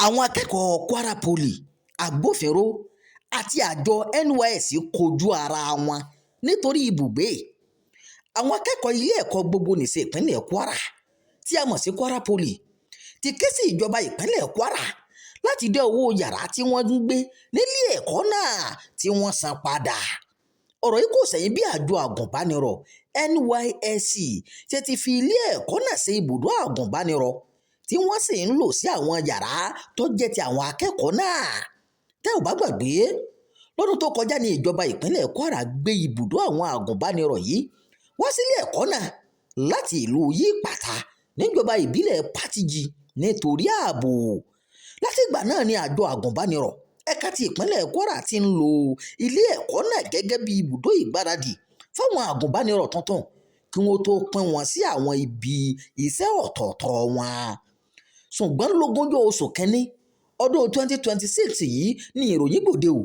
Àwọn akẹ́kọ̀ọ́ Kwara Poly, agbófinró àti àjọ NYSC kojú ara wọn nítorí ibùgbé. Àwọn akẹ́kọ̀ọ́ ilé ẹ̀kọ́ gbogbonìṣe ìpínlẹ̀ Kwara tí a mọ̀ sí Kwara Poly ti ké sí ìjọba ìpínlẹ̀ Kwara láti dá owó yàrá tí wọ́n ń gbé nílé ẹ̀kọ́ náà tí wọ́n san padà. Ọ̀rọ̀ yìí kò ṣẹ̀yìn bí àjọ agùnbánirọ̀ NYSC ṣe ti fi ilé ẹ̀kọ́ náà ṣe ibùdó agùnbánirọ̀ tí wọ́n sì ń lò sí àwọn yàrá tó jẹ́ ti àwọn akẹ́kọ̀ọ́ náà. Tẹ́ ò bá gbàgbé, lọ́dún tó kọjá ní ìjọba ìpínlẹ̀ Kwara gbé ibùdó àwọn agùnbánirọ̀ yìí wá sílé ẹ̀kọ́ náà láti ìlú Yípàtà níjọba ìbílẹ̀ Patigi nítorí ààbò. Látìgbà náà ni àjọ agùnbánirọ̀ ẹ̀ka ti ìpínlẹ̀ Kwara ti ń lo ilé ẹ̀kọ́ náà gẹ́gẹ́ bí ibùdó ìgbáradì fáwọn agùnbánirọ̀ tuntun kí wọ́n tó pín wọn sí àwọn ibi iṣẹ́ ọ̀tọ̀ọ̀tọ̀ wọn. Ṣùgbọ́n lógúnjọ́ oṣù kínní ọdún 2026 yìí ni ìròyìn gbòde ò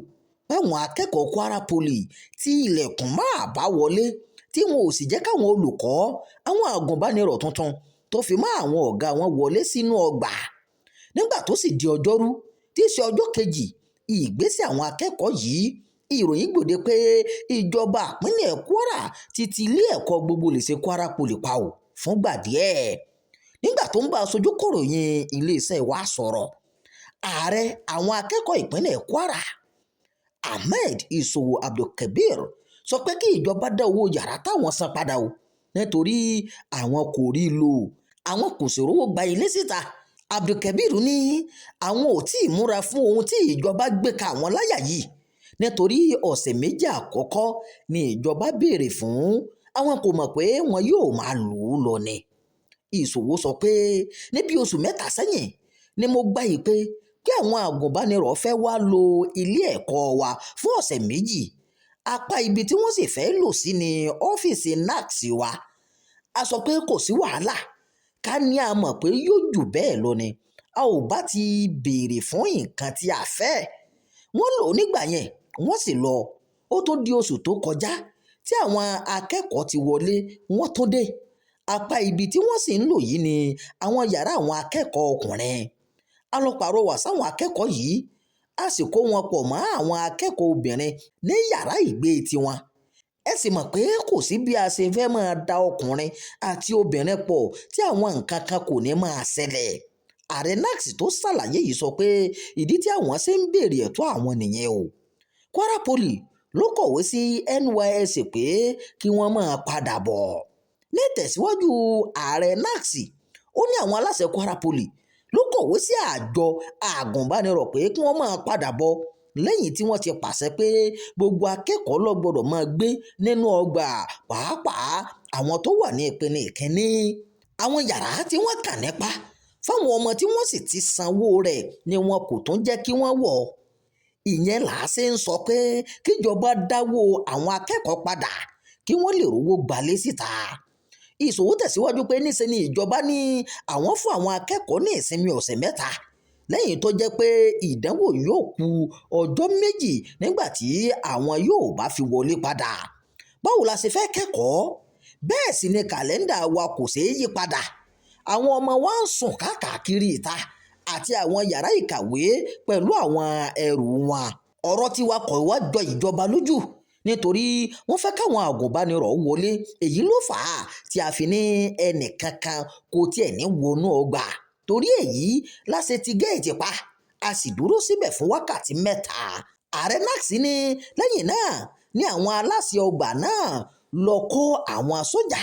báwọn akẹ́kọ̀ọ́ Kwara Poly tí ilẹ̀kùn mọ́ àbáwọlé tí wọn ò sì jẹ́ káwọn olùkọ́ àwọn agùnbánirọ̀ tuntun tó fi mọ́ àwọn ọ̀gá wọn wọlé sínú ọgbà. Nígbà tó sì di ọjọ́rú tí í ṣe ọjọ́ kejì ìgbésẹ̀ àwọn akẹ́kọ̀ọ́ yìí, ìròyìn gbòde pé ìjọba ìpínlẹ̀ Kwara ti ti ilé ẹ̀kọ́ gbogbonìṣe Kwara Poly pa ò fúngbà díẹ̀. Nígbà tó ń bá aṣojú kọ̀ròyìn iléeṣẹ́ wa sọ̀rọ̀, ààrẹ àwọn akẹ́kọ̀ọ́ ìpínlẹ̀ Kwara, Ahmed Ìṣòwò Abdulkabir, sọ pé kí ìjọba dá owó yàrá táwọn san padà o nítorí àwọn kò rí i lò, àwọn kò sì rówó gba ilé síta. Abdulkabir ní àwọn ò tí ì múra fún ohun tí ìjọba gbé ka àwọn láyà yìí nítorí ọ̀sẹ̀ méjì àkọ́kọ́ ni ìjọba béèrè fún, àwọn kò mọ̀ pé wọn yóò máa lò ó lọ ni. Ìṣòwò sọ pé ní bí oṣù mẹ́ta sẹ́yìn ni mo gba ìpè pé àwọn agùnbánirọ̀ fẹ́ wá lo ilé ẹ̀kọ́ wa fún ọ̀sẹ̀ méjì. Apá ibi tí wọ́n sì fẹ́ lò sí ní ọ́fíìsì NASC wa. A sọ pé kò sí wàhálà, ká ní a mọ̀ pé yóò jù bẹ́ẹ̀ lọ ni a ò bá ti béèrè fún nǹkan tí a fẹ́. Wọ́n lò ó nígbà yẹn, wọ́n sì lọ. Ó tún di oṣù tó kọjá tí àwọn akẹ́kọ̀ọ́ ti wọlé, wọ́n tún dé. Apá ibi tí wọ́n sì ń lò yìí ni àwọn yàrá àwọn akẹ́kọ̀ọ́ ọkùnrin. A lọ pàrọwà sáwọn akẹ́kọ̀ọ́ yìí, a sì kó wọn pọ̀ mọ́ àwọn akẹ́kọ̀ọ́ obìnrin ní yàrá ìgbé tiwọn. Ẹ sì mọ̀ pé kò sí bí a ṣe fẹ́ máa da ọkùnrin àti obìnrin pọ̀ tí àwọn nǹkan kan kò ní máa ṣẹlẹ̀. Ààrẹ NASC tó ṣàlàyé yìí sọ pé ìdí tí àwọn ṣe ń béèrè ẹ̀tọ́ àwọn nìyẹn o. Kwara Poly ló kọ̀wé sí NYSC pé kí wọ́n máa padà bọ̀. Ní ìtẹ̀síwájú ààrẹ NASC, ó ní àwọn aláṣẹ Kwara Poly ló kọ̀wé sí àjọ agùnbánirọ̀ pé kí wọ́n máa padà bọ̀ lẹ́yìn tí wọ́n ti pàṣẹ pé gbogbo akẹ́kọ̀ọ́ ló gbọ́dọ̀ máa gbé nínú ọgbà, pàápàá àwọn tó wà ní ìpele ìkíní. Àwọn yàrá tí wọ́n kà nípa fáwọn ọmọ tí wọ́n sì ti sanwó rẹ̀ ni wọn kò tún jẹ́ kí wọ́n wọ̀. Ìyẹn là á ṣe ń sọ pé kíjọba dáwó àwọn akẹ́kọ̀ọ́ padà kí wọ́n lè rówó gbalé síta. Ìṣòwò tẹ̀síwájú pé níṣe ni ìjọba ní àwọn fún àwọn akẹ́kọ̀ọ́ ní ìsinmi ọ̀sẹ̀ mẹ́ta lẹ́yìn tó jẹ́ pé ìdánwò yóò ku ọjọ́ méjì nígbà tí àwọn yóò bá fi wọlé padà. Báwo la ṣe fẹ́ kẹ́kọ̀ọ́? Bẹ́ẹ̀ sì ni kàlẹ́ńdà wa kò ṣeé yí padà. Àwọn ọmọ wa ń sùn káàkiri ìta àti àwọn yàrá ìkàwé pẹ̀lú àwọn ẹrù wọn. Ọ̀rọ̀ tiwa kò wá jọ ìjọba lójú nítorí wọ́n fẹ́ káwọn agùnbánirọ̀ wọlé. Èyí ló fà á tí a fi ní ẹnì kankan kò tiẹ̀ ní wọnú ọgbà. Torí èyí la ṣe ti géètì pa, a sì dúró síbẹ̀ fún wákàtí mẹ́ta. Ààrẹ NASC ní lẹ́yìn náà ni àwọn aláṣẹ ọgbà náà lọ kó àwọn sójà,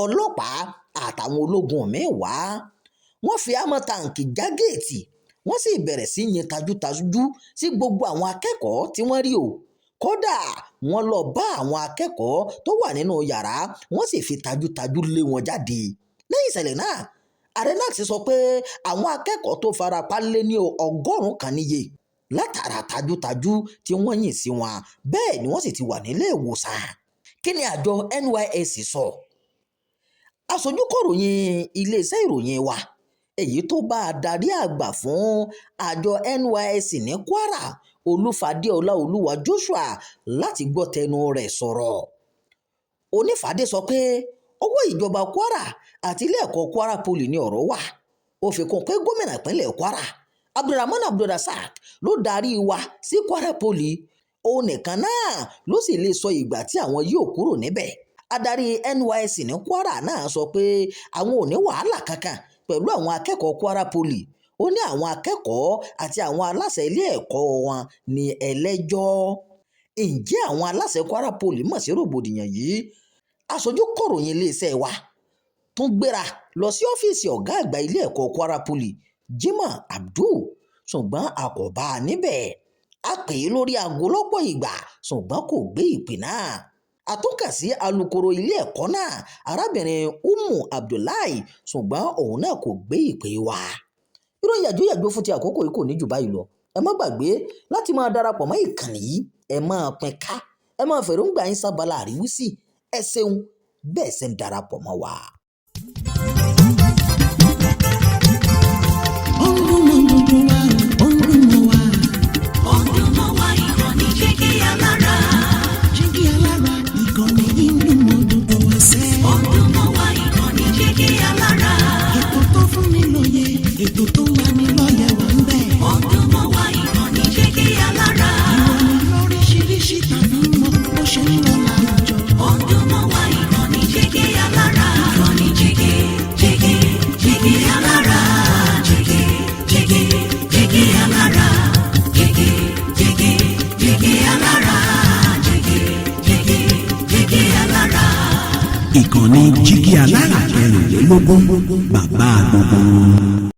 ọlọ́pàá àtàwọn ológun míín wá. Wọ́n fi hámọ́ táǹkì já géètì, wọ́n sì bẹ̀rẹ̀ sí yin tajútajú sí gbogbo àwọn akẹ́kọ̀ọ́ tí wọ́n rí o. Kódà wọ́n lọ bá àwọn akẹ́kọ̀ọ́ tó wà nínú yàrá, wọ́n sì fi tajútajú lé wọn jáde. Lẹ́yìn ìṣẹ̀lẹ̀ náà, ààrẹ NASC sọ pé àwọn akẹ́kọ̀ọ́ tó farapa lé ní 100 níye látara tajútajú tí wọ́n yìn sí wọn, bẹ́ẹ̀ ni wọ́n sì ti wà nílé ìwòsàn. Kí ni àjọ NYSC sọ? Aṣojú kọ̀ròyìn iléeṣẹ́ ìròyìn wa èyí tó bá adarí àgbà fún àjọ NYSC ní Kwara, Olúfadé Ọláolúwa Joshua, láti gbọ́ tẹnu rẹ̀ sọ̀rọ̀. Onífàdé sọ pé ọwọ́ ìjọba Kwara àti ilé ẹ̀kọ́ Kwara Poly ní ọ̀rọ̀ wà. Ó fi kún pé gómìnà ìpínlẹ̀ Kwara, Abdulrahman Abdulrasaq ló darí wa sí Kwara Poly. Òun nìkan náà ló sì lè sọ ìgbà tí àwọn yóò kúrò níbẹ̀. Adarí NYSC ní Kwara náà sọ pé àwọn ò ní wàhálà kankan pẹ̀lú àwọn akẹ́kọ̀ọ́ Kwara Poly. Ó ní àwọn akẹ́kọ̀ọ́ àti àwọn aláṣẹ ilé ẹ̀kọ́ wọn ní ẹlẹ́jọ́. Ǹjẹ́ àwọn aláṣẹ Kwara Poly mọ̀ sí rògbòdìyàn yìí? Aṣojú kọ̀ròyìn iléeṣẹ́ wa tún gbéra lọ sí ọ́fíìsì ọ̀gá àgbà ilé ẹ̀kọ́ Kwara Poly, Jimoh Abdul, ṣùgbọ́n a kò bá a níbẹ̀. A pè é lórí aago lọ́pọ̀ ìgbà, ṣùgbọ́n kò gbé ìpè náà. A tún kàn sí alūkkóró ilé ẹ̀kọ́ náà, arábìnrin Umu Abdullahi, ṣùgbọ́n òun náà kò gbé ìpè wa. Ìròyìn yàjóyàjó fún ti àkókò yìí kò ní jù báyìí lọ. Ẹ má gbàgbé láti máa darapọ̀ mọ́ ìkànnì yìí, ẹ máa pín ká, ẹ máa fèròǹgbà yín sábàlá àríwísí. Ẹ ṣeun bẹ́ẹ̀ ṣe ń darapọ̀ mọ́ wa. Ó ń dún mọ́ gbogbo wa, ó ń dún mọ́ wa. Ó ń dún mọ́ wa, ìkànnì Jígí Alára. Jígí Alára, ìkànnì yìí ń dún mọ́ gbogbo wa sẹ́. Ó ń dún mọ́ wa, ìkànnì Jígí Alára. Ètò tó fún ni lóye, ètò tó ń lani lọ́yẹ̀ wà ń bẹ̀. Ó ń dún mọ́ wa, ìkànnì Jígí Alára. Ìròyìn lóríṣiríṣi tàbí mọ bó ṣe ń lọ láwùjọ. Ó ń dún mọ́ wa, ìkànnì Jígí Alára. Ìkànnì Jígí, Jígí, Jígí Alára. Jígí, Jígí, Jígí Alára. Jígí, Jígí, Jígí Alára. Jígí, Jígí, Jígí Alára. Ìkànnì Jígí Alára 24, bàbá gbogbo wọn.